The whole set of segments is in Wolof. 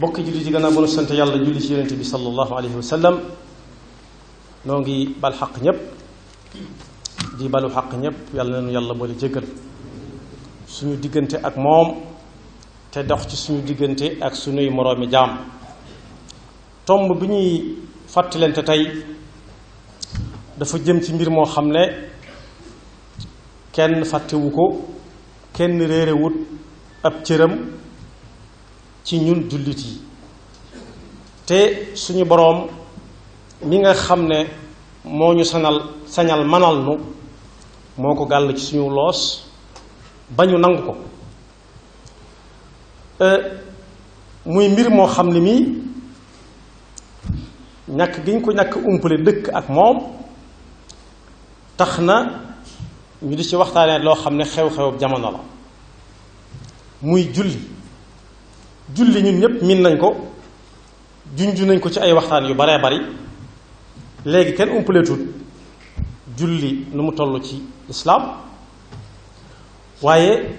bokki julli ci gannaaw bu nu sant yàlla julli ci yonente bi sallallahu alayhi wa sallam noo ngi bal xaq ñépp di balu xaq ñépp yàlla nañu yàlla boole jéggal suñu diggante ak moom te dox ci suñu diggante ak suñuy moroomi jaam. tomb bi ñuy fàttalante tey dafa jëm ci mbir moo xam ne kenn fàttewu ko kenn réerewut ab cëram ci ñun jullit yi te suñu boroom mi nga xam ne moo ñu sañal manal nu moo ko gàll ci suñu loos ba ñu nangu ko muy mbir moo xam ne mii ñàkk gi ñu ko ñàkk umpale dëkk ak moom tax na ñu di ci waxtaanee loo xam ne xew-xew jamono la muy julli ñun ñépp min nañ ko junju nañ ko ci ay waxtaan yu baree bari léegi kenn umpaleetut julli nu mu toll ci lislaam waaye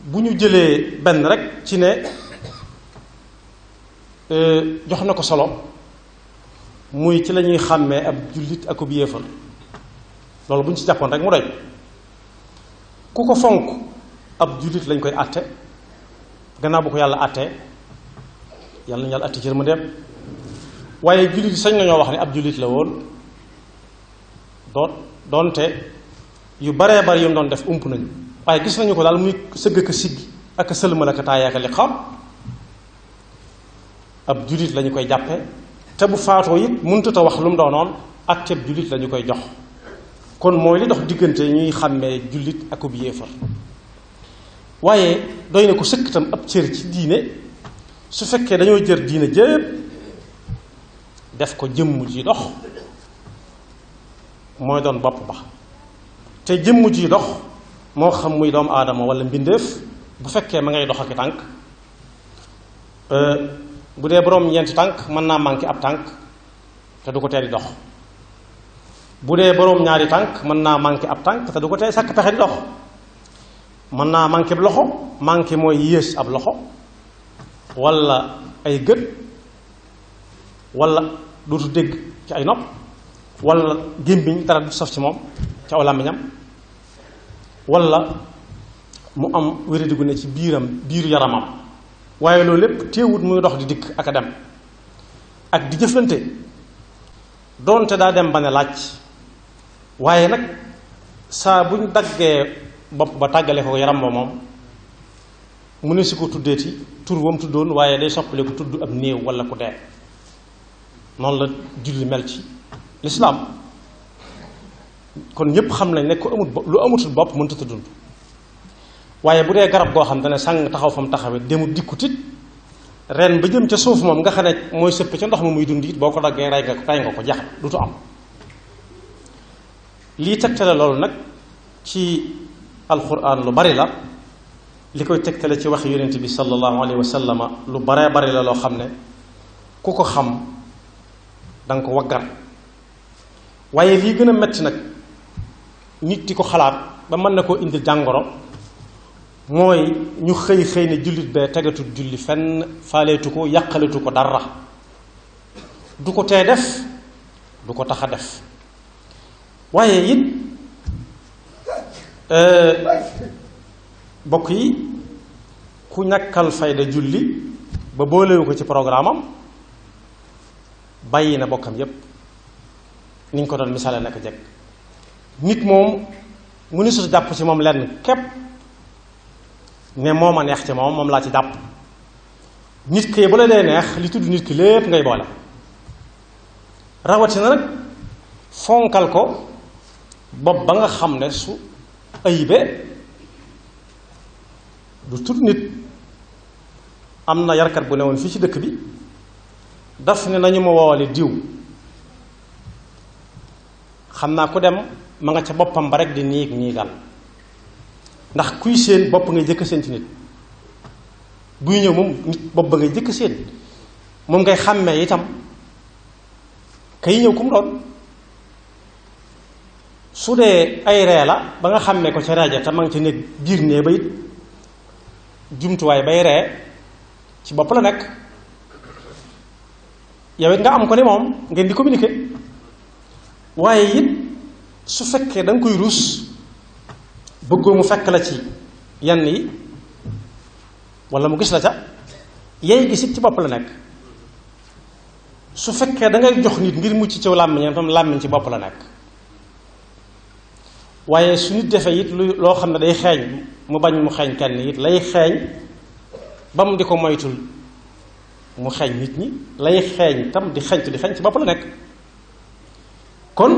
bu ñu jëlee benn rek ci ne jox na ko solo muy ci la ñuy xàmmee ab jullit ak ab yéefar loolu bu ñu ci jàppoon rek mu doy ku ko fonk ab jullit lañ koy àtte gannaaw bu ko yàlla àttee yàlla nañu yàlla àtte ci yërmandeem waaye jullit yi sañ nañoo wax ne ab jullit la woon doonte yu baree bari yu mu doon def ump nañu waaye gis nañu ko daal muy sëgg ka siggi ak sëlmal ak taayaaka li xam ab jullit lañu koy jàppe te bu faatoo it mënut a wax lu mu doonoon ak ceeb jullit lañu koy jox kon mooy li dox diggante ñuy xàmmee jullit ak ub yéefar waaye doy na ko sëkk itam ab cër ci diine su fekkee dañoo jër diine jépp def ko jëmm ji dox mooy doon bopp ba te jëmm ji dox moo xam muy doomu aadama wala mbindeef bu fekkee ma ngay dox ak tànk bu dee boroom ñeenti tànk mën naa manqué ab tànk te du ko tee di dox bu dee boroom ñaari tànk mën naa manqué ab tànk te du ko tee sàkk pexe di dox mën naa manqué ab loxo manqué mooy yées ab loxo walla ay gët walla dootu dégg ci ay nopp walla gémmiñ dara du saf ci moom ci aw làmmiñam walla mu am wéradi gu ne ci biiru yaramam waaye loolu lépp téewut muy dox di dikk ak a dem ak di jëflante doonte daa dem ba ne laaj waaye nag saa bu ñu daggee bopp ba tàggale ko yaram ba moom mu ne si ko tuddeeti tur wam tuddoon waaye day soppale ko tudd ab néew wala ku dee noonu la julli mel ci lislaam kon ñépp xam nañ ne ko lu amutul bopp mënut a dund waaye bu dee garab goo xam ne sàng taxaw fa mu taxawee demut dikkut it ren ba jëm ca suuf moom nga xam ne mooy sëpp ca ndox ma muy dund it boo ko daggee rey nga ko jax dutu am lii tegtale loolu nag ci alquran lu bari la li koy tegtale ci wax yonent bi sallallahu alayhi wa sallama lu baree bari la loo xam ne ku ko xam danga ko waggar waaye lii gën a metti nag nit di ko xalaat ba mën na koo indil jàngoro mooy ñu xëy ne jullit bee tegatul julli fenn faaleetu ko yàqaletu ko dara du ko tee def du ko tax a def waaye it bokk yi ku ñàkkal fayda julli ba boolewu ko ci programme am bàyyi na bokkam yépp ni ñu ko doon misaale naka jekk nit moom mu ni su jàpp ci moom lenn képp ne moo ma neex ci moom laa ci jàpp nit ki bu la dee neex li tudd nit ki lépp ngay boole rawatina nag fonkal ko bopp ba nga xam ne su ayibee du tudd nit am na yarkat bu ne woon fii ci dëkk bi daf ne nañu ma woowale diw xam naa ku dem ma nga ca boppam ba rek di niigal ndax kuy séen bopp ngay jëkk séen ci nit buy ñëw moom nit bopp ba ngay jëkk séen moom ngay xàmmee itam kay ñëw ku mu doon su dee ay ree la ba nga xàmmee ko ca rajo te ma nga ca néeg biir nee ba it jumtuwaay bay ree ci bopp la nekk. yow it nga am ko ne moom ngeen di communiquer waaye it su fekkee da nga koy ruus bëggoo mu fekk la ci yenn yi wala mu gis la ca yey gis it ci bopp la nekk. su fekkee da ngay jox nit ngir mucc ci làmmiñam tam làmmiñ ci bopp la nekk. waaye su nit defee it loo xam ne day xeeñ mu bañ mu xeeñ kenn it lay xeeñ ba mu di ko moytul mu xeeñ nit ñi lay xeeñ tam di xeeñtu di xeeñ ci bopp la nekk. kon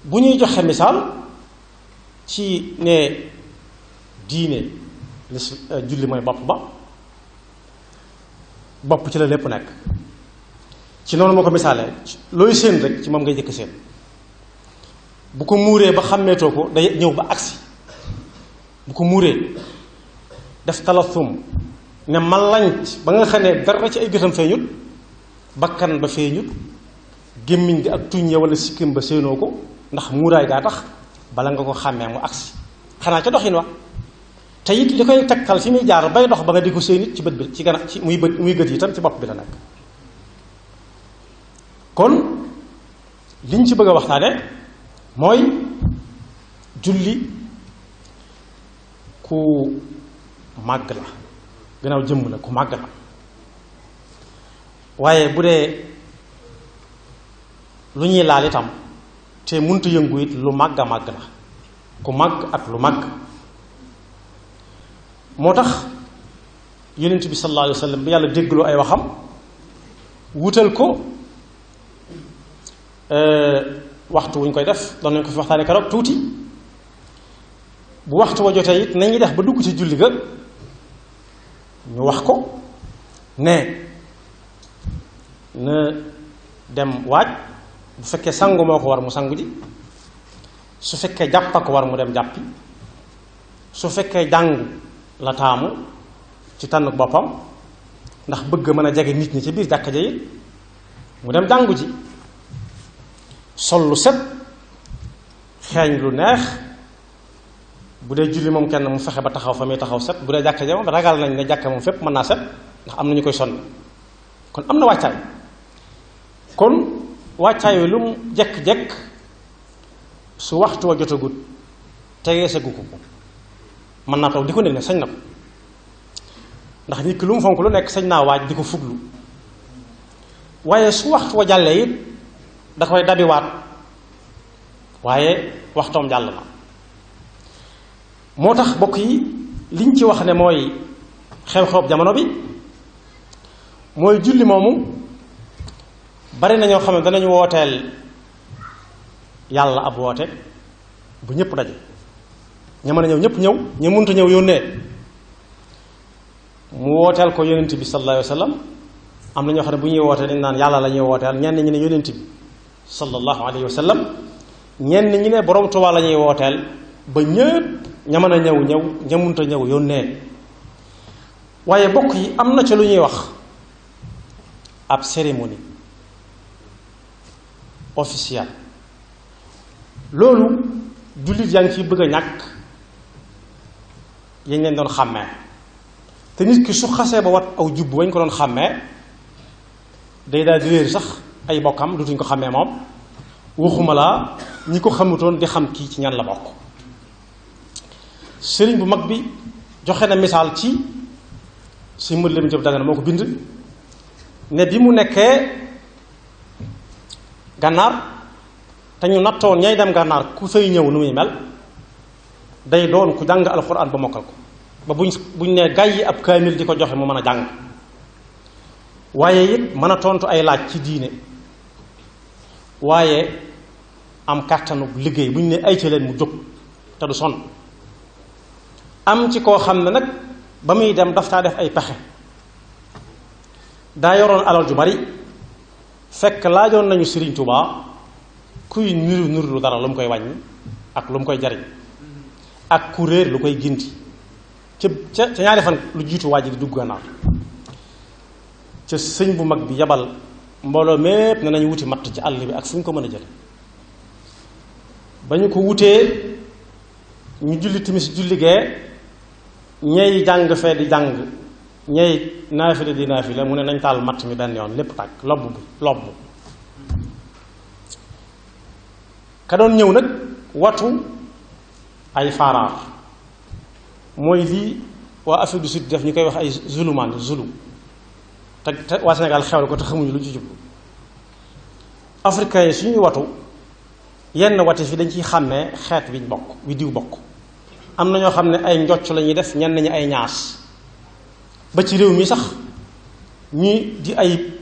bu ñuy joxe misaal ci ne diine julli mooy bopp ba bopp ci la lépp nekk. ci noonu moo ko misaalee looy séen rek ci moom ngay jëkk séen bu ko muuree ba xàmmeetoo ko day ñëw ba agsi bu ko muuree def talathum ne malanc ba nga xam ne dara ci ay gëtam feeñut bakkan ba feeñut gémmiñ gi ak tuñ ya wala sikkim ba séenoo ko ndax muuraay gaa tax bala nga ko xàmmee mu agsi xanaa ca doxin wax te it li koy tegtal fi muy jaar bay dox ba nga di ko séen it ci bët bi ci gana ci muy bët muy gët yi tam ci bopp bi la nekk. kon liñ ci bëgg a waxtaane mooy julli ku màgg la gannaaw jëmm la ku màgg la waaye bu dee lu ñuy laal itam te munta yëngu it lu màgg a màgg la ku màgg ak lu màgg. moo tax yonent bi sallallahu alayhi wa sallam bi yàlla déggloo ay waxam wutal ko waxtu wuñ koy def doon nañ ko fi waxtaane keroog tuuti bu waxtu wa jotee it nañuy def ba dugg ci julli ga ñu wax ko ne na dem waaj bu fekkee sangu moo ko war mu sangu ji su fekkee jàppa ko war mu dem jàppi su fekkee jàng la taamu ci tànn boppam ndax bëgg mën a jege nit ñi ci biir jàkka ja it mu dem jàngu ji sol lu set xeeñ lu neex bu dee julli moom kenn mu fexe ba taxaw fa muy taxaw set bu dee jàkka ja moom ragal nañ ne jàkka moom fépp mën naa set ndax am na ñu koy sonn kon am na wàccaay kon wàccaay wi lu mu jekk-jekk su waxtu wa jotagut tegee sa gu ko mën naa toog di ko nekk ne sañ na ko ndax nit ki lu mu fonk lu nekk sañ naa waaj di ko fuglu waaye su waxtu wa jàllee it da koy dabiwaat waaye waxtoom jàll na. moo tax bokk yi liñ ci wax ne mooy xew-xew jamono bi mooy julli moomu bari na ñoo xam ne danañu wooteel yàlla ab woote bu ñëpp daje ña mën a ñëw ñëpp ñëw ña mënta ñëw yónnee mu wooteel ko yonent bi sallallahu alayhi wa sallam am na ñoo xam ne bu ñuy wootee dañ naan yàlla la ñuy wooteel ñenn ñi ne yonent bi sallallahu alayhi wa sallam ñenn ñi ne borom Tuubaa la ñuy wooteel ba ñëpp ña mën a ñëw ñëw ña mënta ñëw yónnee waaye bokk yi am na ca lu ñuy wax ab cérémonie officielle loolu jullit yaa ngi ciy bëgg a ñàkk yañ leen doon xàmmee te nit ki su xasee ba wat aw jubb wañ ko doon xàmmee day daal di réer sax ay bokkam dutuñ ko xàmmee moom waxuma laa ñi ko xamutoon di xam kii ci ñan la bokk. sëriñ bu mag bi joxe na misaal ci si mët lam jëf Dagana moo ko bind ne bi mu nekkee gànnaar te ñu nattoon ñay dem gànnaar ku fay ñëw nu muy mel day doon ku jàng alxuraan ba mokkal ko ba buñ ne gàyyi ab kaamil di ko joxe mu mën a jàng waaye it mën a tontu ay laaj ci diine waaye am kàttanu liggéey buñ ne ay ca leen mu jóg te du sonn am ci koo xam ne nag ba muy dem daf taa def ay pexe daa yoroon alal ju bari fekk laajoon nañu Sëriñ Tuubaa kuy niru lu dara lu mu koy wàññi ak lu mu koy jariñ ak ku réer lu koy ginti ca ñaari fan lu jiitu waa ji di dugg Gànnaar ca sëñ bu mag bi yabal mbooloo mépp ne nañu wuti matt ci àll bi ak fu ñu ko mën a jële ba ñu ko wutee ñu julli timis julli gee ñey jàng fee di jàng ñey naafile di naafile mu ne nañ taal matt mi benn yoon lépp tàkk lobb ka doon ñëw nag watu ay faaraar mooy lii waa Afrique du Sud def ñu koy wax ay zulumaan zulu te waa Sénégal xewle ko te xamuñu lu ci jublu africains yi suñuy watu yenn wati fi dañ ciy xàmmee xeet wiñ bokk wi diw bokk am na ñoo xam ne ay njocc la ñuy def ñenn ñi ay ñaas ba ci réew mi sax ñi di ay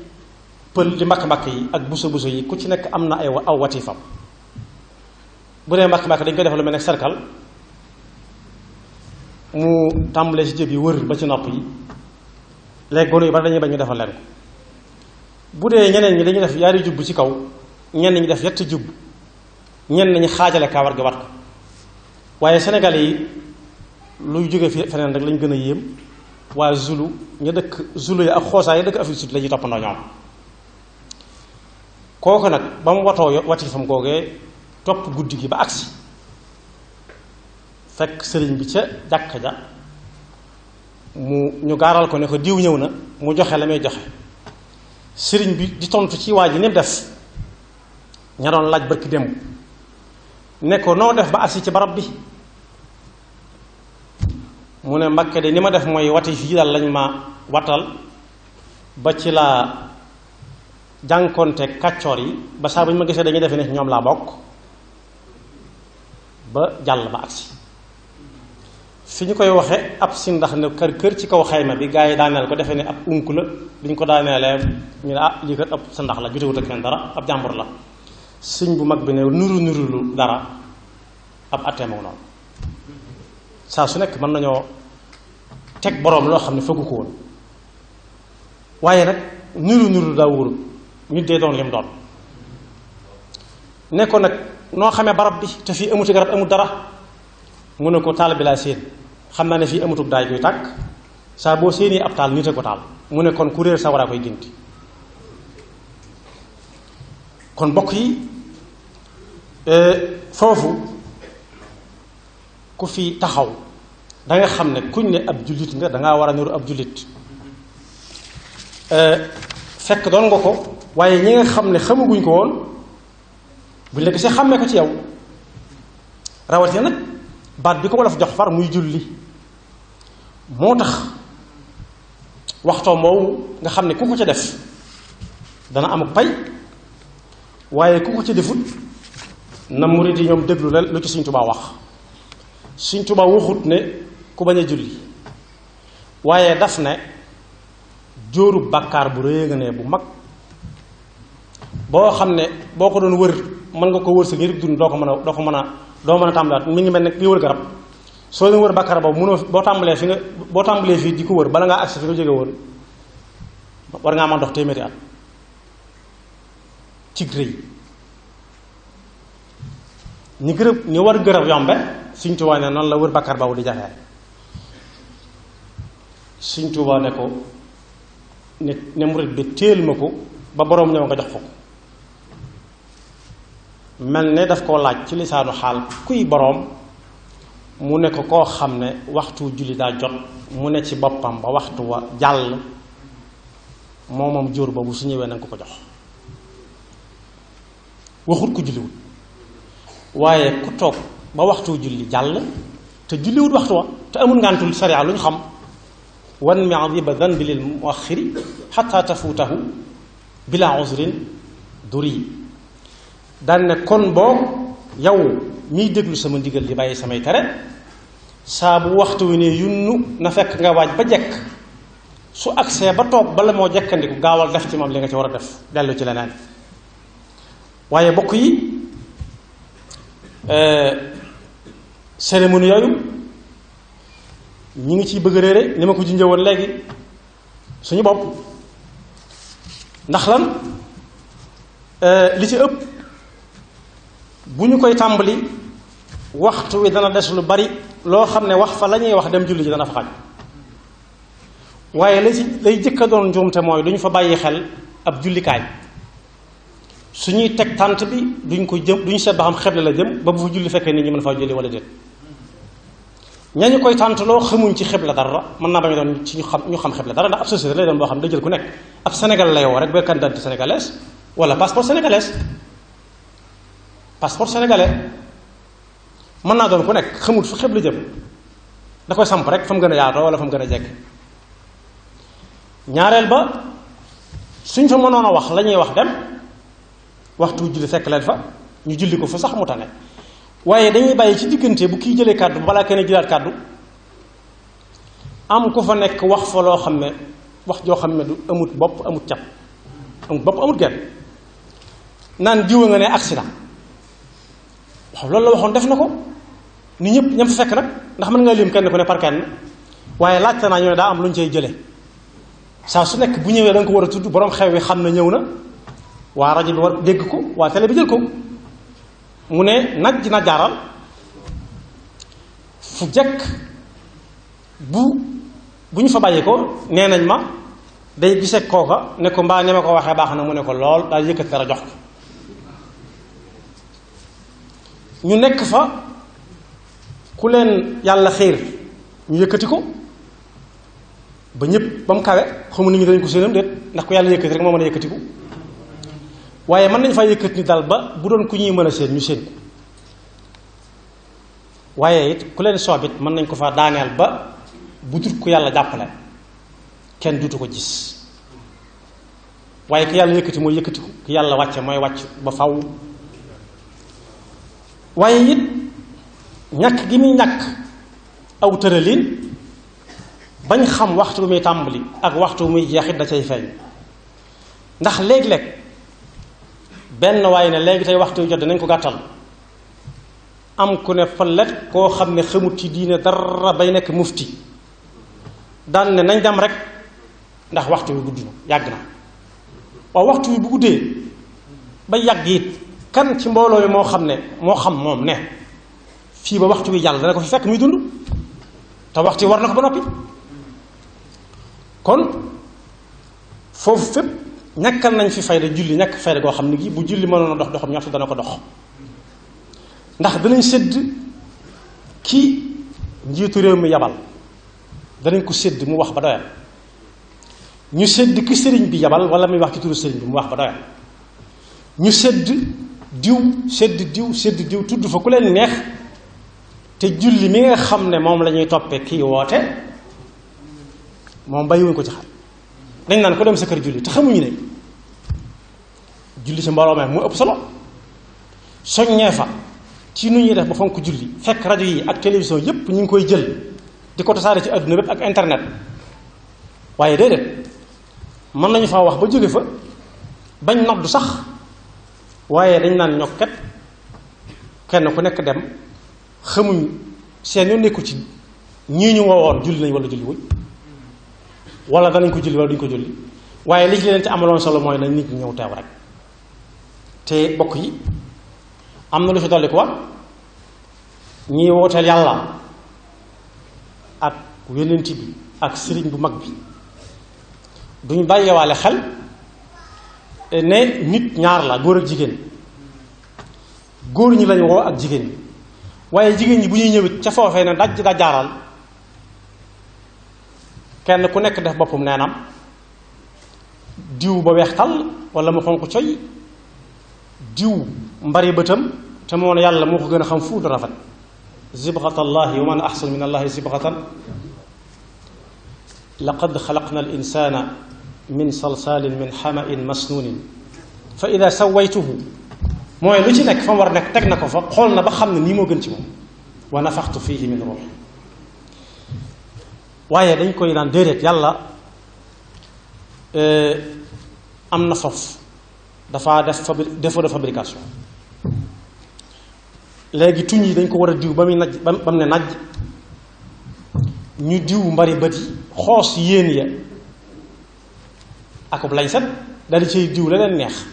pël di mbakk-mbakk yi ak buso yi ku ci nekk am na ay aw watifam bu dee mbakk-mbakk dañ koy defal lu mel ne cercle mu tàmbalee ci jëb yi wër ba ci nopp yi léegi gone yu bari dañuy bañ ñu defal leen ko bu dee ñeneen ñi dañuy def yaari jubb ci kaw ñenn ñi def yetti jubb ñenn ñi xaajale kaawar gi wat ko waaye Sénégal yi luy jóge fi feneen rek lañ gën a yéem waa Zulu ñu dëkk Zulu yi ak xoosaa yi dëkk Afrique Sud la ñuy toppandoo ñoom kooku nag ba mu watoo wati fam googee topp guddi gi ba agsi fekk sëriñ bi ca jàkka ja ñu gaaral ko ne ko diw ñëw na mu joxe la may joxe sëriñ bi di tontu ci waa ji ni mu def ña doon laaj barki démb ne ko noo def ba agsi ci barab bi mu ne Mbàkke de ni ma def mooy wati fii daal lañ ma watal ba ci laa jànkonte kàccoor yi ba saa bu ñu ma gisee dañuy defe ne ñoom laa bokk ba jàll ba agsi fi ñu koy waxe ab si ndax ne kër ci kaw xayma bi gaa yi daaneel ko defee ne ab unk la bi ñu ko daaneelee ñu ne ah lii kat ab sa ndax la jotewut ak kenn dara ab jàmbur la sëñ bu mag bi ne nuru dara ab attee moom noonu saa su nekk mën nañoo teg boroom loo xam ne fëggu ko woon waaye nag nuru daa wóorul nit dee doon lim doon ne ko nag noo xamee barab bi te fii amuti garab amut dara mu ne ko taal bi laa séen xam naa ne fii amutug daay koy tàkk saa boo séenee ab taal nit a ko taal mu ne kon ku réer sa war a koy ginti kon mbokk yi foofu ku fi taxaw danga xam ne kuñ ne ab jullit nga dangaa war a niru ab jullit fekk doon nga ko waaye ñi nga xam ne xamaguñ ko woon buñ la gisee xàmmee ko ci yow rawatina nag baat bi ko wolof jox far muy julli moo tax waxtoo moowu nga xam ne ku ko ca def dana am pay waaye ku ko ca defut na murid yi ñoom déglu la lu ci Sëñ Tuubaa wax Sëñ Tuubaa waxut ne ku bañ a julli waaye daf ne jóoru bàkkaar bu rëy nga ne bu mag boo xam ne boo ko doon wër mën nga ko wër sa ngir dund doo mën a tàmbalaat mi ngi mel ne kuy wër garab soo doon wër bàkkaar boobu mënoo boo tàmbalee fii di ko wër bala ngaa agsi fi nga jóge woon war ngaa mën dox téeméeri at cig rëy ñu war gërab yombe Sëñ Tuubaa ne noonu la wër bàkkaar boobu di jafee Sëñ Tuubaa ne ko ne murit bi téel ma ko ba boroom ñëw nga jox ko mel ne daf koo laaj ci lisaanu xaal kuy boroom mu ne ko koo xam ne waxtu julli daa jot mu ne ci boppam ba waxtu wa jàll moom jóor boobu su ñëwee na nga ko jox waxut ku julliwut waaye ku toog ba waxtu julli jàll te julliwut waxtu wa te amul ngantul sariya lu ñu xam wan mi adiba danbi lil muaxiri xataa tafuutahu bila uzrin duri daan ne kon boo yow miy déglu sama ndigal di bàyyi samay tere saa bu waxtu wi ne yunnu na fekk nga waaj ba jekk su agsee ba toog bala moo jekkandiku gaawal def ci moom li nga ci war a def dellu ci leneen waaye bokk yi cérémonie yooyu ñi ngi ciy bëgg réere ni ma ko junjee woon léegi suñu bopp ndax lan li ci ëpp bu ñu koy tàmbali waxtu wi dana des lu bari loo xam ne wax fa la ñuy wax dem julli ji dana fa xaj waaye lay jëkk a doon njuumte mooy duñu fa bàyyi xel ab jullikaay suñuy teg tànt bi duñ ko jëm duñu seet ba xam xeble la jëm ba bu fa julli fekkee nit ñi mën faa julli wala déet ñañu koy tàntaloo xamuñ ci xibla dara mën naa bañ a doon ci ñu xam xibla dara ndax ab société lay doon boo xam ne da jël ku nekk ab Sénégal lay woo rek ba carte d'identité sénégalaise wala passeport sénégalais mën naa doon ku nekk xamul fu xibla jëm da koy samp rek fa mu gën a yaatoo wala fa mu gën a jekk ñaareel ba suñ fa mënoon a wax la ñuy wax dem waxtu julli fekk leen fa ñu julli ko fa sax mu tane waaye dañuy bàyyi ci diggante bu kii jëlee kàddu balaa kenn jëlaat kàddu am ku fa nekk wax fa loo xam ne wax joo xam ne du amut bopp amut cat amut bopp amut genn naan diwa nga ne accident waaw loolu la waxoon def na ko ni ñëpp ñam fa fekk nag ndax mën nga lim kenn ku ne par kenn waaye laajte naa ñu ne daa am lu ñu cay jëlee saa su nekk bu ñëwee da nga ko war a tudd borom xew wi xam na ñëw na waa rajo bi war dégg ko waa télé bi jël ko mu ne naj dina jaaral fu jekk bu ñu fa bàyyi ko nee nañ ma day gisee kooka ne ko mbaa ne ma ko waxee baax na mu ne ko lool daal yëkkat dara jox ko ñu nekk fa ku leen yàlla xiir ñu yëkkati ko ba ñëpp ba mu kawe xamu nit ñi dañ ko séenam déet ndax ku yàlla yëkkati rek moo mën a yëkkatiku waaye mën nañ faa yëkkati ni daal ba bu doon ku ñuy mën a séen ñu séen ko waaye it ku leen soobit mën nañ ko faa daaneel ba bu dut ku yàlla jàppale kenn dutu ko gis waaye ki yàlla yëkkati mooy yëkkatiku ki yàlla wàcce mooy wàcc ba faw waaye it ñàkk gi muy ñàkk aw tëralin bañ xam waxtu bu muy tàmbali ak waxtu bu muy jeexit da cay feeñ ndax léeg-léeg benn waaye ne léegi tey waxtu yu jot dinañ ko gàttal am ku ne fallet koo xam ne xamut ci diine dara bay nekk mufti daan ne nañ dem rek ndax waxtu wi gudd na yàgg na waaw waxtu wi bu guddee ba yàgg it kan ci mbooloo mi moo xam moom ne fii ba waxtu wi jàll dana ko fi fekk muy dund te waxtu wi war na ko ba noppi kon foofu fépp ñàkkal nañ fi fayda julli ñàkk fayda goo xam ne gi bu julli mënoon a dox doxam ñaxtu dana ko dox ndax danañ sédd ki njiitu réew mi yabal danañ ko sédd mu wax ba doyal ñu sédd ki sëriñ bi yabal wala muy wax ci turu sëriñ bi mu wax ba doyal ñu sédd diw tudd fa ku leen neex te julli mi nga xam ne moom la ñuy toppee kii woote moom bàyyiwuñ ko ci xel dañ naan ko dem sa kër julli te xamuñu ne julli ci mbooloo mee mu ëpp solo soññee fa ci nu ñuy def ba fonk julli fekk rajo yi ak télévision yépp ñu ngi koy jël di ko tasaare ci àdduna bépp ak internet waaye déedéet mën nañu faa wax ba jóge fa bañ noddu sax waaye dañ naan ñokket kenn ku nekk dem xamuñ seen yoon nekku ci ñii ñu woowoon julli nañ wala julli wuñ wala danañ ko julli wala duñ ko julli waaye li ci leen te amaloon solo mooy nañ nit ñi ñëw teew rek te bokk yi am na lu fi dolli ko ñii wooteel yàlla ak yonent bi ak sëriñ bu mag bi duñ bàyyewaale xel ne nit ñaar la góor ak jigéen góor ñi lañ woo ak jigéen ñi waaye jigéen ñi bu ñuy ñëwit ca foofee ne daj dajaaral kenn ku nekk def boppam neenam diw ba weex tàll wala mu xonq coy diw mbari bëtam te moo ne yàlla moo ko gën a xam fuutu rafet zibgat allahi wa man ahsan min allahi zibgatan laqad xalaqna al insana min salsalin min xamain masnunin fa ida sawaytuhu mooy lu ci nekk fa mu war a nekk teg na ko fa xool na ba xam ne nii moo gën ci moom wa nafaxtu fihi min ruux waaye dañ koy naan déedéet yàlla am na foofu dafa def défaut de fabrication léegi tuñ yi dañ ko war a diw ba muy naj ba mu ne naj ñu diw mbari bët yi xoos yéen ya akub lañ set daal di cay diw la leen neex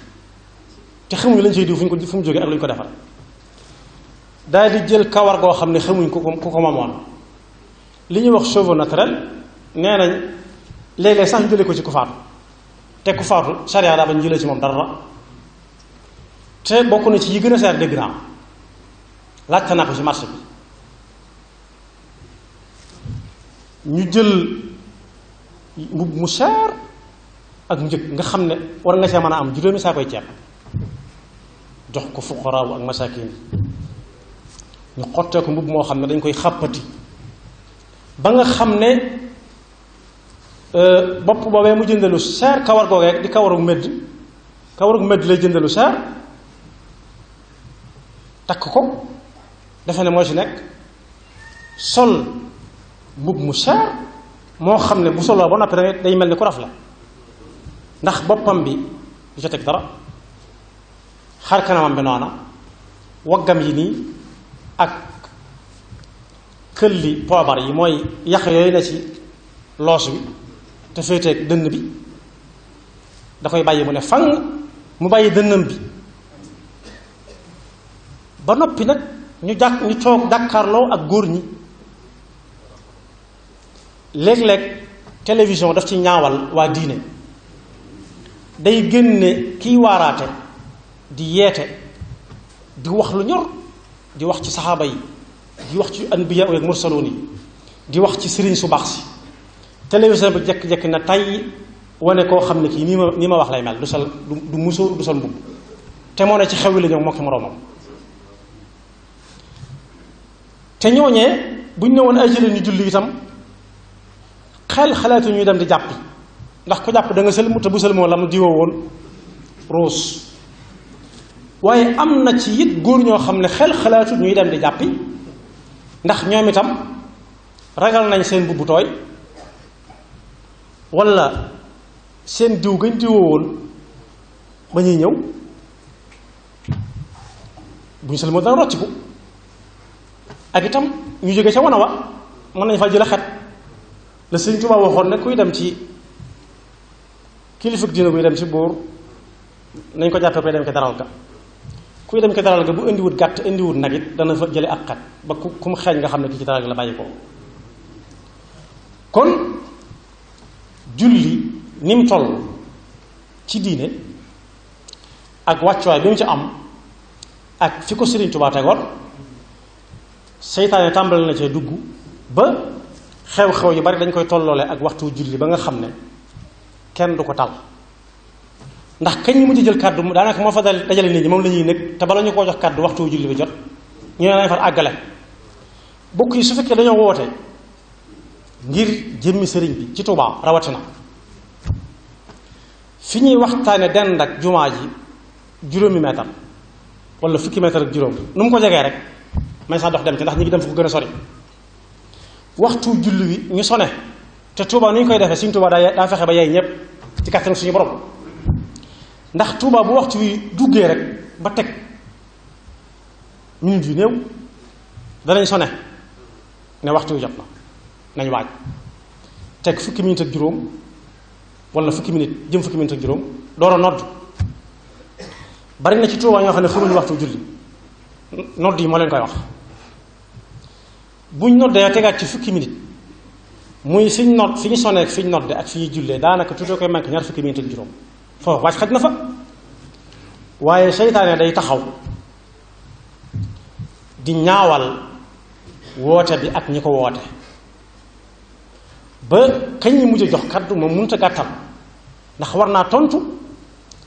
te xamuñu lañ cay diw fu mu jógee ak lu ñu ko defal daal di jël kawar goo xam ne xamuñ ku ko mamoon li ñuy wax cheveux naturel nee nañ léeg-léeg sax ñu jëlee ko ci ku faatu te ku faatu charia daa bañ jëlee ci moom dara te bokk na ci yi gën a seer dégg naa laajte naa ko ci marché bi ñu jël mbubb mu cher ak njëg nga xam ne war nga see mën a am juróomi saa koy ceeb jox ko fuqaraawu ak masakin ñu xottee ko mbubb moo xam ne dañ koy xàppati ba nga xam ne bopp boobee mu jëndalu cher kawar googee di kawaru medd lay jëndalu cher takk ko defe ne moo ci nekk sol mbubb mu cher moo xam ne bu soloo ba noppi day mel ni ku rafle ndax boppam bi du ca teg dara xar kanamam bi noona waggam yi nii ak këlli poobar yi mooy yax yooyu ne ci loos bi te féeteeg dënn bi da koy bàyyi mu ne fang mu bàyyi dënnam bi ba noppi nag ñu toog jàkkaarloo ak góor ñi léeg-léeg télévision daf ci ñaawal waa diine day génne kiy waaraate di yeete di wax lu ñor di wax ci saxaaba yi di wax ci anbiya ak mursaloon yi di wax ci sëriñ su baax si télévision bi jekk-jekk na tay wane koo xam ne kii nii ma wax lay mel du sol du musóor du sol mbubb te moo ne ci xew wi la ñëw moo ki moroomam te ñooñee buñ ne woon ay jëlee ñu julli itam xalaatu ñuy dem di jàppi ndax ku jàpp da nga sëlmu te bu sëlmoo la mu diwoo woon roos waaye am na ci it góor ñoo xam ne xalaatu ñuy dem di jàppi ndax ñoom itam ragal nañ seen mbubb tooy walla seen diw gañ diwoo woon ba ñuy ñëw buñ sëlmoo dana rocciku ak itam ñu jóge ca wana wa mën nañ fa jël xet la Sëñ Tuubaa waxoon ne kuy dem ci kilifa diina buy dem ci buur nañ ko jàppee koy dem ko daral ga kuy dem ko daral ga bu indiwut gàtt indiwut nag it dana fa jële ak xet ba ku mu xeeñ nga xam ne kii ci daral ga la bàyyi ko kon julli ni mu toll ci diine ak wàccuwaay bi mu ci am ak fi ko Sëriñ Tuubaa tegoon seytaane tàmbali na cee dugg ba xew-xew yu bari dañ koy tolloole ak waxtu julli ba nga xam ne kenn du ko tal ndax kañ ñu mujj jël kàddu daanaka moo fa dajale nit ñi moom la ñuy nekk te bala ñu koo jox kàddu waxtu julli bi jot ñu ne nañ far àggale bokk yi su fekkee dañoo woote ngir jëmmi sëriñ bi ci Tuubaa rawatina fi ñuy waxtaane dend ak jumaa ji juróomi meetar wala fukki meetar ak juróom nu mu ko jegee rek may sax dox dem ci ndax ñi ngi dem fu ko gën a sori waxtu julli wi ñu sone te Tuubaa nu ñu koy defee suñ Tuubaa daa fexe ba yey ñëpp ci kàttanu suñu borom ndax Tuubaa bu waxtu wi duggee rek ba teg minute yu néew danañ sone ne waxtu wi jot na nañ waaj teg fukki minute ak juróom wala fukki minute jëm fukki minute ak juróom door a nodd bari na ci Tuubaa ñoo xam ne xamuñu waxtu julli nodd yi moo leen koy wax buñ noddee tegaat ci fukki minute muy fi ñu sonee fi ñu nodde ak fi ñuy jullee daanaka tuutoo koy manqué ñaar fukki minute ak juróom foofu wàcc xaj na fa waaye seytaane day taxaw di ñaawal woote bi ak ñi ko woote ba kañ ñi mujj a jox kaddu moom mënut a gàttal ndax war naa tontu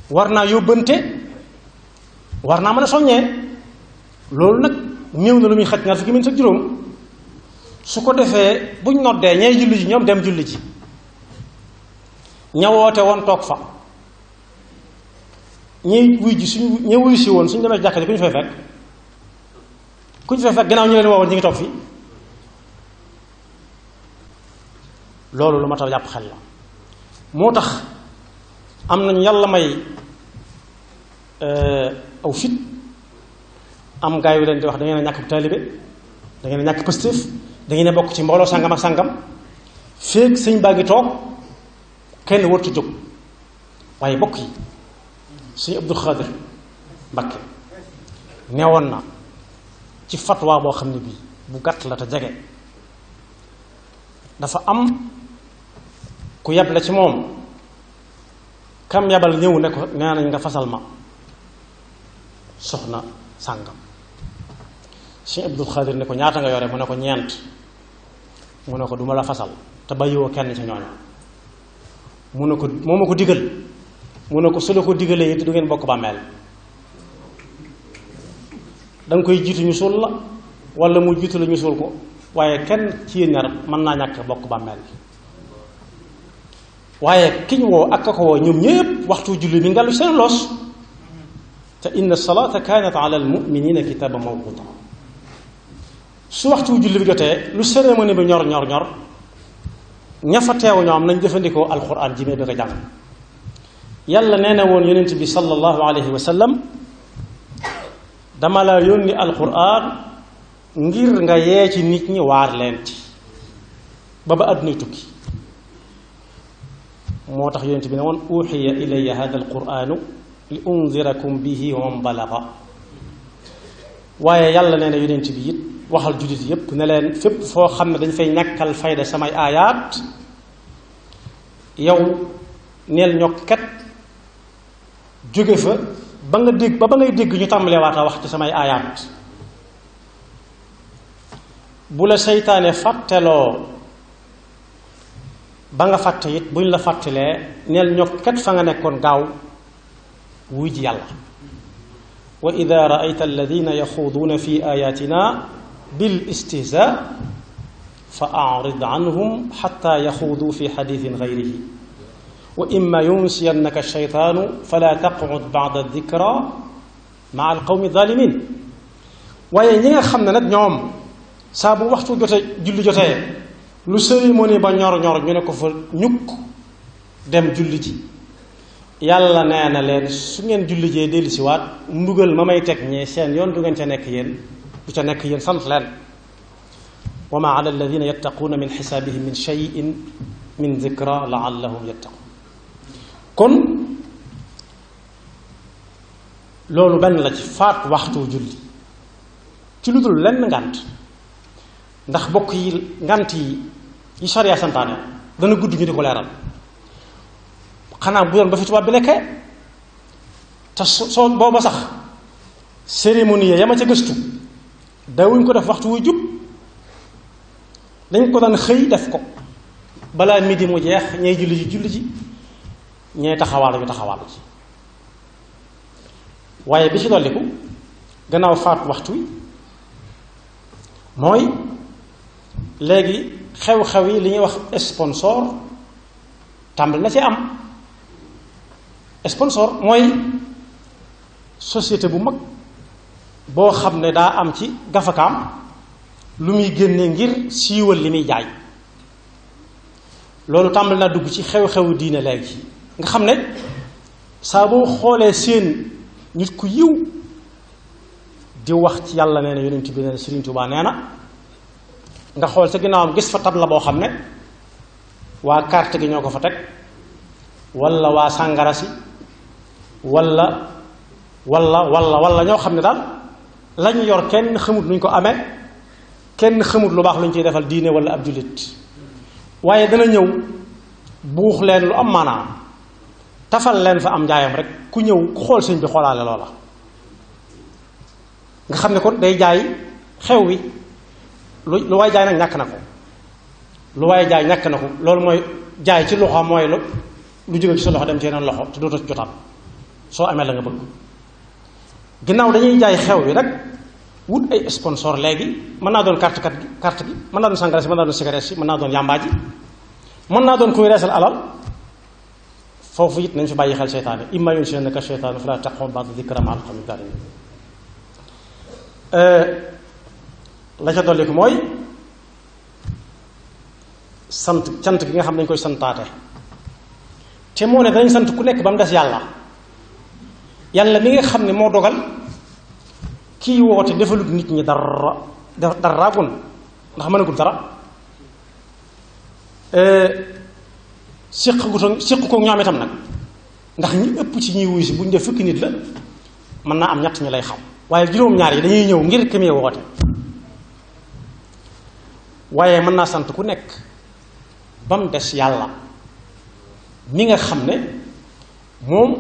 war naa yóbbante war naa mën a soññee loolu nag néew na lu muy xaj ñaar fukki minute ak juróom su ko defee buñ noddee ñay julli ji ñoom dem julli ji ña woote woon toog fa ñi wuy ji suñ ña wuy si woon suñ demee jàkka ji ku ñu fay fekk gannaaw ñu leen woowoon ñi ngi toog fi loolu lu ma tax jàpp xel la moo tax am nañu yàlla may aw fit am gaay yu leen di wax da ngeen a ñàkk taalibe da ngeen a ñàkk pëstéef da ngeen a bokk ci mbooloo sàngam ak sàngam féeg sëñ baa ngi toog kenn wartu jóg waaye bokk yi sëñ Abdul Xaadir Mbakke neewoon na ci fatwa boo xam ne bii bu gàtt la te jege dafa am ku yable ci moom kam yabal ñëw ne ko nee nañ nga fasal ma soxna sàngam sëñ Abdul Xaadir ne ko ñaata nga yore mu ne ko ñeent mu ne ko duma la fasal te bàyyiwoo kenn ca ñooña mu ne ko moo ma ko digal mu ne ko su la ko digalee it du ngeen bokk bàmmeel da nga koy jiitu ñu suul la wala mu jiitu la ñu suul ko waaye kenn ci yéen ñaar mën naa ñàkk bokk bàmmeel waaye ki ñu woo ak ka ko woo ñoom ñépp waxtu julli mi ngellu seen loos te inna salaata kaanat ala al muminina kitaaba mawquta su waxtu julli bi jotee lu cérémonie bi ñor ñor ñor ña fa teew ñoom nañ jëfandikoo alquran ji mee bëgg a jàng yàlla nee na woon yonent bi sallallahu alayhi wa sallam dama la yónni alquran ngir nga yee ci nit ñi waar leen ci ba ba àddunay tukki moo tax yonent bi ne woon uxiya ilayya hada alquranu li undirakum bihi wa man balaga waaye yàlla nee na yonent bi it waxal jullit yépp ne leen fépp foo xam ne dañ fay ñàkkal fayda samay aayaat yow neel ñokkat jóge fa ba nga dégg ba ngay dégg ñu tàmbalee waata wax ci samay aayaat bu la seytaane fàtteloo ba nga fàtte it buñ la fàttelee neel ñokkat fa nga nekkoon gaaw wuy ji yàlla wa ida raayta alladina yaxuuduuna fi ayatina bil istihza fa arid anhum xata yaxuudu fi xadiisin gayrihi wa imma yunsiyannaka shaytaanu fala taqcud bacda dikra maa alqawmi zalimin waaye ñi nga xam ne nag ñoom saa bu waxtu jotee julli jotee lu cérémonie ba ñor ñor ñu ne ko fa ñukk dem julli ji yàlla nee na leen su ngeen julli jee dellu si waat mbugal ma may teg ñee seen yoon du ngeen ca nekk yéen du ca nekk yéen sant leen wa ma ala alladina yattaquuna min xisaabihim min cheyin min dikra laallahum yattaqun kon loolu benn la ci faat waxtu julli ci lu dul lenn ngànt ndax bokk yi ngànt yi sariya santaane dana gudd ñu di ko leeral xanaa bu doon ba fi tubaab bi nekkee te soo booba sax cérémonie ya ma ca gëstu dawuñ ko def waxtu wuy jub dañ ko daan xëy def ko balaa midi mu jeex ñay julli ji ñay taxawaalu ñu taxawaalu ci waaye bi ci dolliku gannaaw faatu waxtu wi mooy léegi xew-xew yi li ñuy wax sponsor tàmbali na ci am sponsor mooy société bu mag boo xam ne daa am ci gafakaam lu muy génne ngir siiwal li muy jaay loolu tàmbali naa dugg ci xew-xewu diine léegi nga xam ne saa boo xoolee seen nit ku yiw di wax ci yàlla nee na yonent bi nee na Sëriñ Tuubaa nee na nga xool sa ginnaawam gis fa tabla boo xam ne waa carte gi ñoo ko fa teg walla waa sàngara si walla ñoo xam ne daal lañu yor kenn xamut nuñ ko amee kenn xamut lu baax luñ ciy defal diine walla ab jullit waaye dana ñëw buux leen lu am maanaam tafal leen fa am njaayam rek ku ñëw ku xool sëñ bi xoolaale loola nga xam ne kon day jaay xew wi lu waay jaay nag ñàkk na ko lu waay jaay ñàkk na ko loolu mooy jaay ci loxo mooy lu jóge ci sa loxo dem ci yeneen loxo te dootoo ci jotaat soo amee la nga bëgg ginnaaw dañuy jaay xew wi rek wut ay sponsor léegi mën naa doon carte gi mën naa doon sangara si mën naa doon cigarette si mën naa doon yàmbaa ji mën naa doon kuy reesal alal foofu it nañ fi bàyyi xel seytaane imma yunsiyannaka shaytaanu falaa taq'ud ba'da dikra ma'al qawmi zaalimiin la ca dolli ko mooy cant gi nga xam ne dañ koy santaate te moo ne danañ sant ku nekk ba mu des yàlla mi nga xam ne moo dogal kii woote defalut nit ñi dara gun ndax mënagul dara séq ko ñoom itam nag ndax ñi ëpp ci ñuy wuy si bu ñu def fukki nit la mën naa am ñett ñu lay xam waaye juróom-ñaar yi dañuy ñëw ngir ki muy woote waaye mën naa sant ku nekk ba mu des yàlla mi nga xam ne moom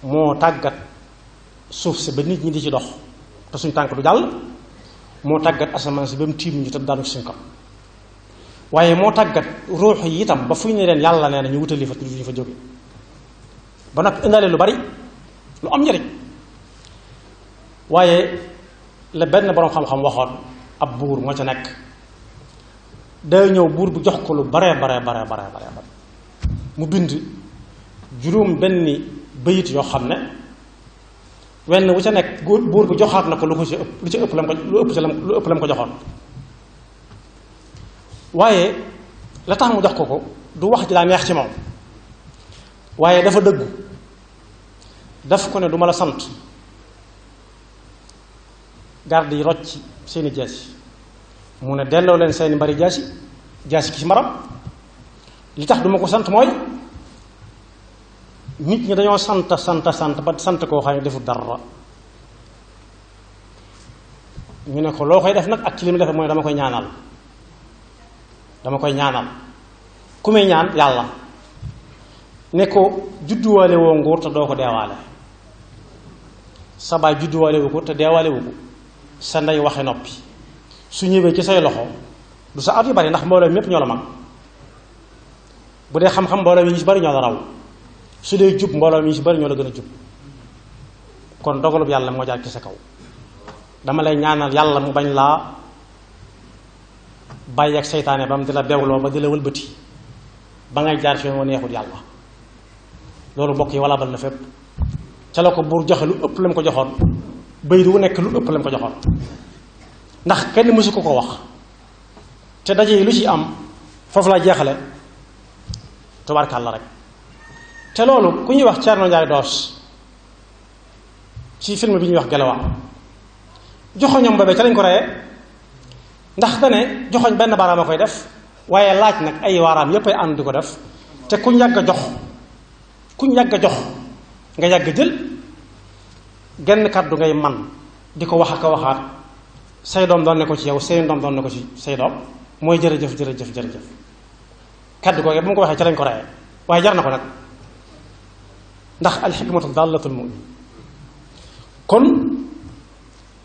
moo tàggat suuf si ba nit ñi di ci dox te suñ tànk du jàll moo tàggat asamaan si ba mu tiim ñu te daanu ci suñ kam waaye moo tàggat ruux yi itam ba fu ñu ne leen yàlla nee na ñu wutali fa ñu fa jóge ba noppi indaale lu bari lu am njëriñ. waaye la benn boroom xam-xam waxoon ab buur moo ca nekk day ñëw buur bu jox ko lu bare mu bind juróom benni bayit yoo xam ne wenn wu ca nekk buur bu joxaat na ko lu ci ëpp lam ko joxoon. waaye la tax mu jox ko du wax ji daa neex ci moom waaye dafa dëggu daf ko ne du ma la sant garde yi rocc seeni jaasi mu ne delloo leen seeni mbari jaasi ki ci maram li tax duma ko sant mooy nit ñi dañoo sant ba sant koo xam ne deful dara ñu ne ko loo koy def nag ak ci li mu defe mooy dama koy ñaanal ku muy ñaan yàlla ne ko judduwaale woo nguur te doo ko deewaale sa baay judduwaale wu ko te deewaale wu ko sa ndey waxe noppi su ñëwee ci say loxo du sa at yu bari ndax mbooloo mépp ñoo la mag bu dee xam-xam mbooloo mi ñu ci bari ñoo la raw su dee jub mbooloo mi ñu ci bari ñoo la gën a jub kon dogalub yàlla moo jaar ci sa kaw dama lay ñaanal yàlla mu bañ laa bàyyi ak seytaane ba mu di la bewloo ba di la wëlbati ba ngay jaar fi moo neexul yàlla loolu mbokk yi walla bal na fépp ca la ko buur joxe lu ëpp la mu ko joxoon bay du nekk lu ëpp la mu ko joxoon ndax kenn mësu ko wax te daje yi lu ci am foofu laa jeexale tubaarkàlla rek te loolu ku ñuy wax Thierno Ndiaye Doos ci film bi ñuy wax Gelawa joxoñam boobee ca lañ ko reyee ndax dane joxoñ benn baaraam a koy def waaye laaj nag ay waaraam yépp ay ànd di ko def te kuñ yàgg a jox nga yàgg jël genn kàddu ngay man di ko wax ak a waxaat say doom doon ne ko ci yow say doom doon ne ko ci say doom mooy jërëjëf kàddu googu bu mu ko waxee ca lañ ko reyee waaye jar na ko nag ndax alxikmatu dallatul mu'min kon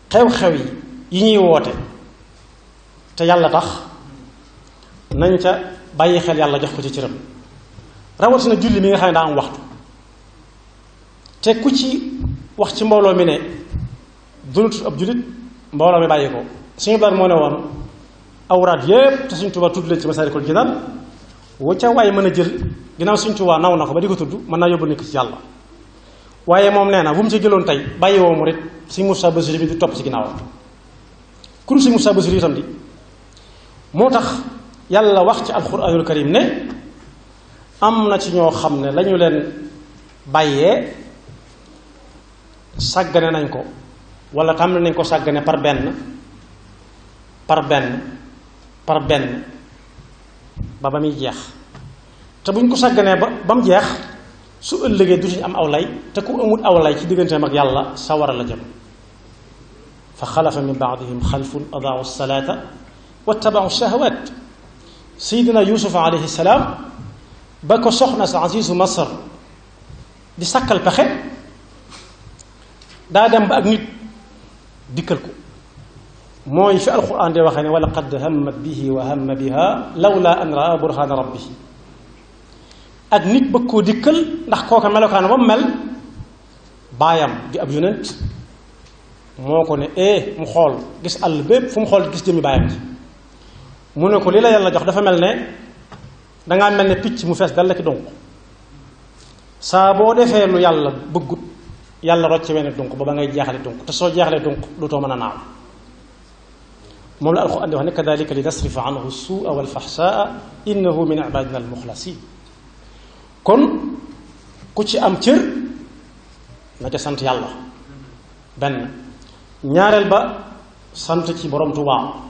xew-xew yi ñuy woote te yàlla tax nañ ca bàyyi xel yàlla jox ko ci cëram rawatina julli mi nga xam ne daa am waxtu te ku ci wax ci mbooloo mi ne dunut ab jullit mbooloo mi bàyyi ko suñu bar moo ne woon awraat yépp te suñ Tuubaa tudd leen ci Masaalikul Jinaan wu ca waaye mën a jël ginnaaw suñ Tuubaa naw na ko ba di ko tudd mën naa yóbbu nit ci yàlla waaye moom nee na bu mu ci jëloon tey bàyyi woo mu rek si Moussa Bassirou bi di topp ci ginnaawam kuru si Moussa Bassirou itam di moo tax yàlla wax ci alxuraanul karim ne am na ci ñoo xam ne lañu leen bàyyee sàggane nañ ko wala tàmm nañ ko sàggane par benn ba muy jeex te buñ ko sàgganee ba mu jeex su ëllëgee dutuñu am aw lay te ku amul aw lay ci digganteem ak yàlla sawara la jëm fa xalafa min baadihim xalfun adaau salaata wattabau shahawaat sayidina yusuf alayhi salaam ba ko soxna sa azizu masar di sàkkal pexe daa dem ba ak nit dikkal ko mooy fi alquran di waxee ne wa laqad hammat bihi wa hamma biha lawla an raa burhana rabbihi ak nit bëgg koo dikkal ndax kooka melokaan ba mu mel baayam di ab yonent moo ko ne mu xool gis àll bépp fu mu xool gis jëmmi baayam ji mu ne ko li la yàlla jox dafa mel ne dangaa mel ne picc mu fees dal la ki donc saa boo defee lu yàlla bëggut yàlla rocce wenn donc ba ngay jeexale donc te soo jeexalee donc dootoo mën a naaw moom la alxuraan di wax ne kadalika li nasrifa anhu suua walfaxsaa innahu min ibadina almuxlasin kon ku ci am cër na ca sant yàlla benn ñaareel ba sant ci borom Tuubaa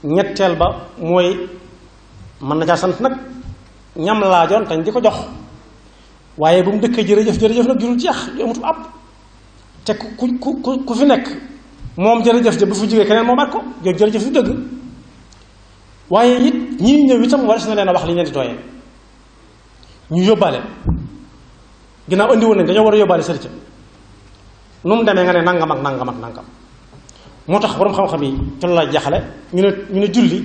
ñetteel ba mooy mën na caa sant nag ñam laajoon tañ di ko jox waaye bu mu dëkkee jërëjëf nag jurul jeex yu amatu ab te ku fi nekk moom jërëjëf ja bu fi jógee keneen moo mat ko jërëjëf du dëgg waaye it ñi ñëw itam war na leen a wax li ñu leen di tooyee ñu yóbbaale ginnaaw andi woon nañ dañoo war a yóbbaale sëriñ nu mu demee nga ne nangam ak nangam ak nangam moo tax borom xam-xam yi ci loolu la jaxale ñu ne julli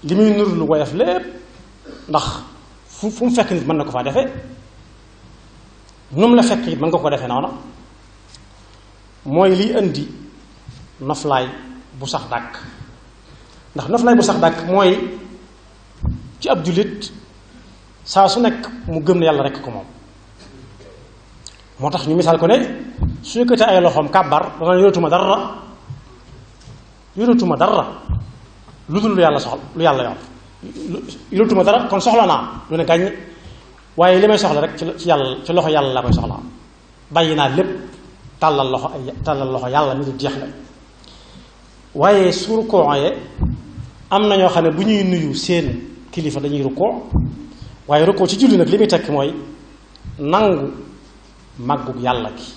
li muy nur lu woyof lépp ndax fu mu fekk nit mën na ko faa defee nu mu la fekk it mën nga ko defee noona mooy liy indi noflaay bu sax dàkk ndax noflaay bu sax dàkk mooy ci ab jullit saa su nekk mu gëm ne yàlla rekk ko moom moo tax ñu misaal ko ne su yëkkatee ay loxoom kàbbar dana yoratuma dara lu dul lu yàlla soxla lu yàlla yor yoratuma dara kon soxla naa lu ne gàññ waaye li may soxla rek ci yàlla ci loxo yàlla laa koy soxlaa bàyyi naa lépp tàllal loxo yàlla mi du jeex la waaye su rukkooyee am na ñoo xam ne bu ñuy nuyu seen kilifa dañuy rukkoo waaye rukkoo ci julli nag li muy tekk mooy nangu màggug yàlla gi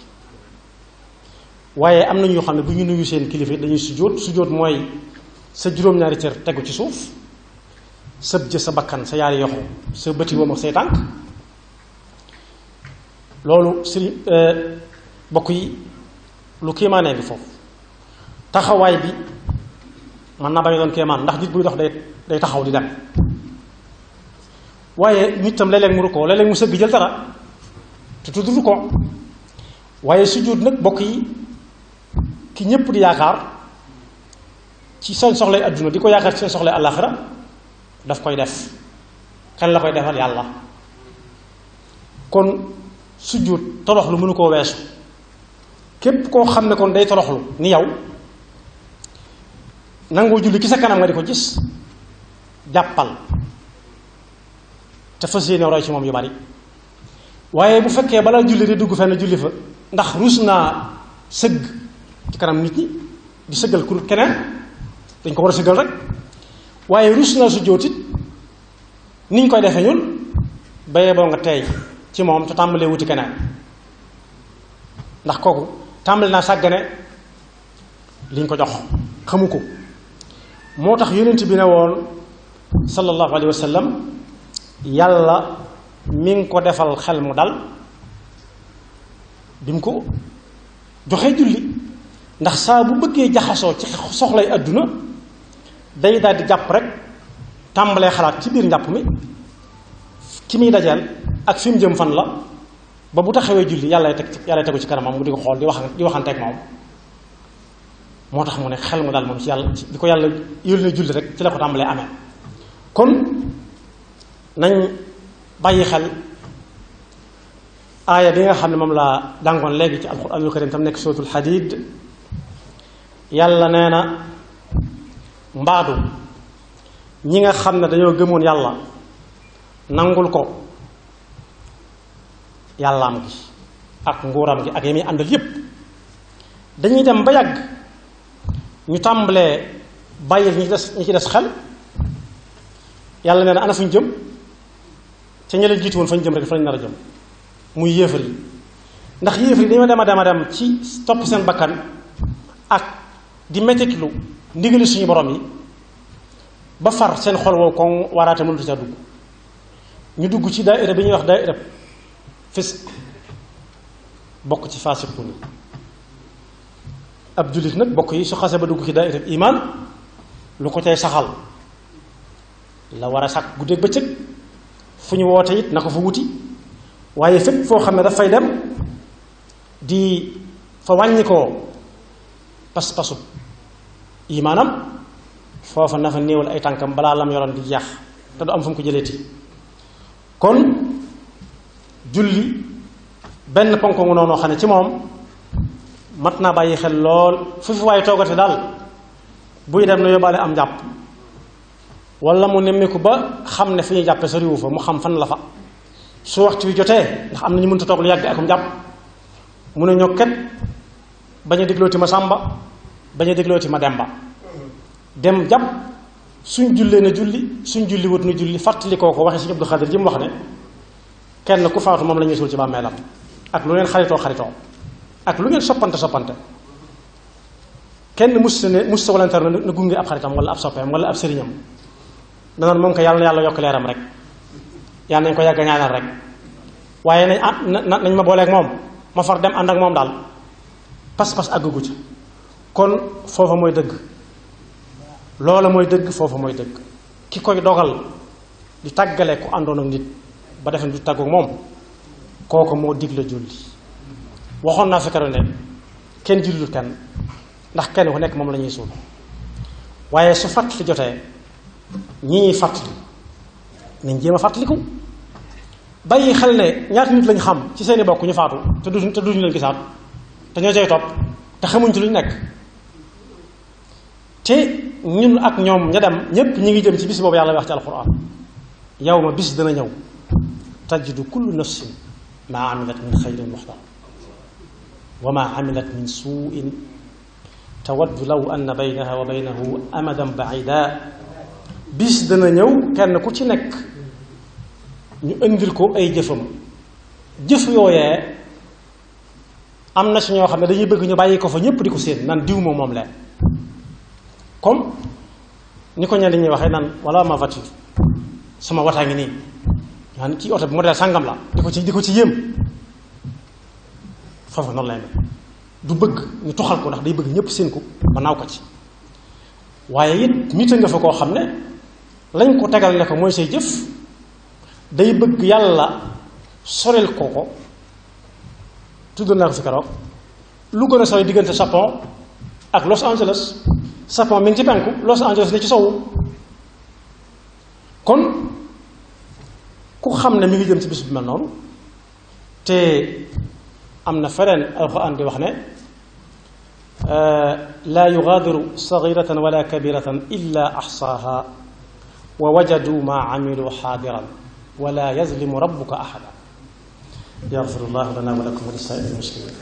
waaye am na ñoo xam ne bu ñu nuyu seen kilifa dañuy sujjóot mooy sa juróom-ñaari cër tegu ci suuf sa jë sa bakkan sa yaari yoxu sa bëti woom ak say tànk loolu sëriñ bokk yi lu kéemaanee bi foofu taxawaay bi man naa bañ a doon kéemaan ndax nit buy dox day taxaw di dem waaye nit tam léeg-léeg mu rukkoo léeg-léeg mu sëgg jël dara te tudd rukkoo waaye sujjóot nag bokk yi ki ñépp di yaakaar ci seen soxlay adduna di ko yaakaar ci seen soxlay àllaaxira daf koy def kan la koy defal yàlla kon sujjóot toroxlu mënu koo weesu képp koo xam ne kon day toroxlu ni yow nangoo julli ci sa kanam nga di ko gis jàppal te fas yéene roy ci moom yu bari waaye bu fekkee balaa julli di dugg fenn julli fa ndax ruus naa sëgg ci kanam nit ñi di sëggal ku keneen dañ ko war a sëggal rek waaye ruus naa sujjóot it ni ñu koy defee ñun bayee boo nga tey ci moom te tàmbalee wuti keneen ndax kooku tàmbali naa sàggane liñ ko jox xamu ko moo tax yonent bi ne woon sallallahu alayhi wa sallam yàlla mi ngi ko defal xel mu dal bi mu ko joxee julli ndax saa bu bëggee jaxasoo ci soxlay àdduna day daal di jàpp rek tàmbalee xalaat ci biir njàpp mi ki muy dajeel ak fi mu jëm fan la ba bu taxawee julli yàlla tegu ci kanamam mu di ko xool di waxanteeg moom moo tax mu ne xel mu dal moom ci yàlla di ko yàlla yónnee julli rek ci la ko tàmbalee amee kon nañ bàyyi xel aaya bi nga xam ne moom laa jàngoon léegi ci alxuraanul karim tam nekk suratul Hadiid yàlla nee na mbaadu ñi nga xam ne dañoo gëmoon yàlla nangul ko yàllaam gi ak nguuram gi ak yi muy àndal yépp dañuy dem ba yàgg ñu tàmbalee bàyyil ñi ci des xel yàlla nee na ana fuñ jëm ca ña leen jiitu woon fañ jëm rek fa lañ nar a jëm muy yéefar yi ndax yéefar yi dañoo dem a dem ci topp seen bakkan ak di mettitlu ndigali suñu borom yi ba far seen xol wow koŋ waraate mënatu ca dugg ñu dugg ci daaira bi ñuy wax daaira fisq bokk ci faasiqun yi ab jullit nag bokk yi su xase ba dugg ci daaira iman lu ko cay saxal la war a sàkk guddeeg bëccëg fu ñu woote it na ko fa wuti waaye fépp foo xam ne dafay dem di fa wàññi koo pas-pasu imaanam foofa na fa néewal ay tànkam balaa lam yoroon di jeex te du am fu mu ko jëleeti kon julli benn ponk ngu noonu xam ne ci moom mat naa bàyyi xel lool fu fi waaye toogate daal buy dem na yóbbaale am jàpp wala mu nemmiku ba xam ne fi ñuy jàppe sa riwu fa mu xam fan la fa su waxtu wi jotee ndax am na ñu mënta toog lu yàgg akum jàpp mu ne ñokket bañ a déglooti ma sàmba bañ a déglooti ma demba dem jàpp suñ jullee na julli suñ julli wut na julli fàttalikoo ko waxee si Abdou Khadir ji mu wax ne kenn ku faatu moom la ñuy suul ci bàmmeelam ak lu ngeen xaritoo ak lu ngeen soppante kenn mus sa volontaire na gunge ab xaritam wala ab soppeem wala ab sëriñam danoon moom ko yàlla na yàlla yokk leeram rek yàlla nañ ko yàgg ñaanal rek waaye nañ ma booleeg moom ma far dem ànd ak moom daal pas-pas àggugu ca kon foofa mooy dëgg loola mooy dëgg foofa mooy dëgg ki koy dogal di tàggale ku àndoon ak nit ba defe du tàggoog moom kooku moo digle julli waxoon naa fi keroog ne kenn jullul kenn ndax kenn ku nekk moom la ñuy suul waaye su fàttali jotee ñi ñuy fàttali nañ jéem a fàttaliku bàyyi xel ne ñaata nit lañ xam ci seeni bokk ñu faatu te duñu leen gisaat te ñoo cay topp te xamuñ ci luñ nekk te ñun ak ñoom ña dem ñépp ñi ngi jëm ci bis boobu yàlla wax ci alquran yawma bis dana ñëw tajidu kullu nafsin maa amilat min xayrin muxdar wa maa amilat min suuin tawaddu law anna baynaha wa baynahu amadan baida bis dana ñëw kenn ku ci nekk ñu indil ko ay jëfam jëf yooyee am na ci ñoo xam ne dañuy bëgg ñu bàyyi ko fa ñépp di ko séen naan diw moom leen comme ni ko ñenn ñuy waxee naan wala ma voiture sama wataa ngi nii naan kii oto bi modèle sàngam la di ko ci yéem foofu noonu lay mel du bëgg ñu toxal ko ndax day bëgg ñépp seen ko ba naaw ko ci waaye it nit a nga fa koo xam ne lañ ko tegal ne ko mooy say jëf day bëgg yàlla soril ko tudd naa ko fi keroog lu gën a sori diggante Japon ak Los Angeles Japon mi ngi ci penku Los Angeles ne ci sowu kon ku xam ne mi ngi jëm ci bis bi mel noonu te am na feneen alxuraan di wax ne laa yugaadiru sagiratan wala kabiratan illa axsaaha wa wajadu maa amilu xaadiran wala yazlimu rabbuka axada yaxfirullahu lana wa lakum wa li saa'iril muslimiin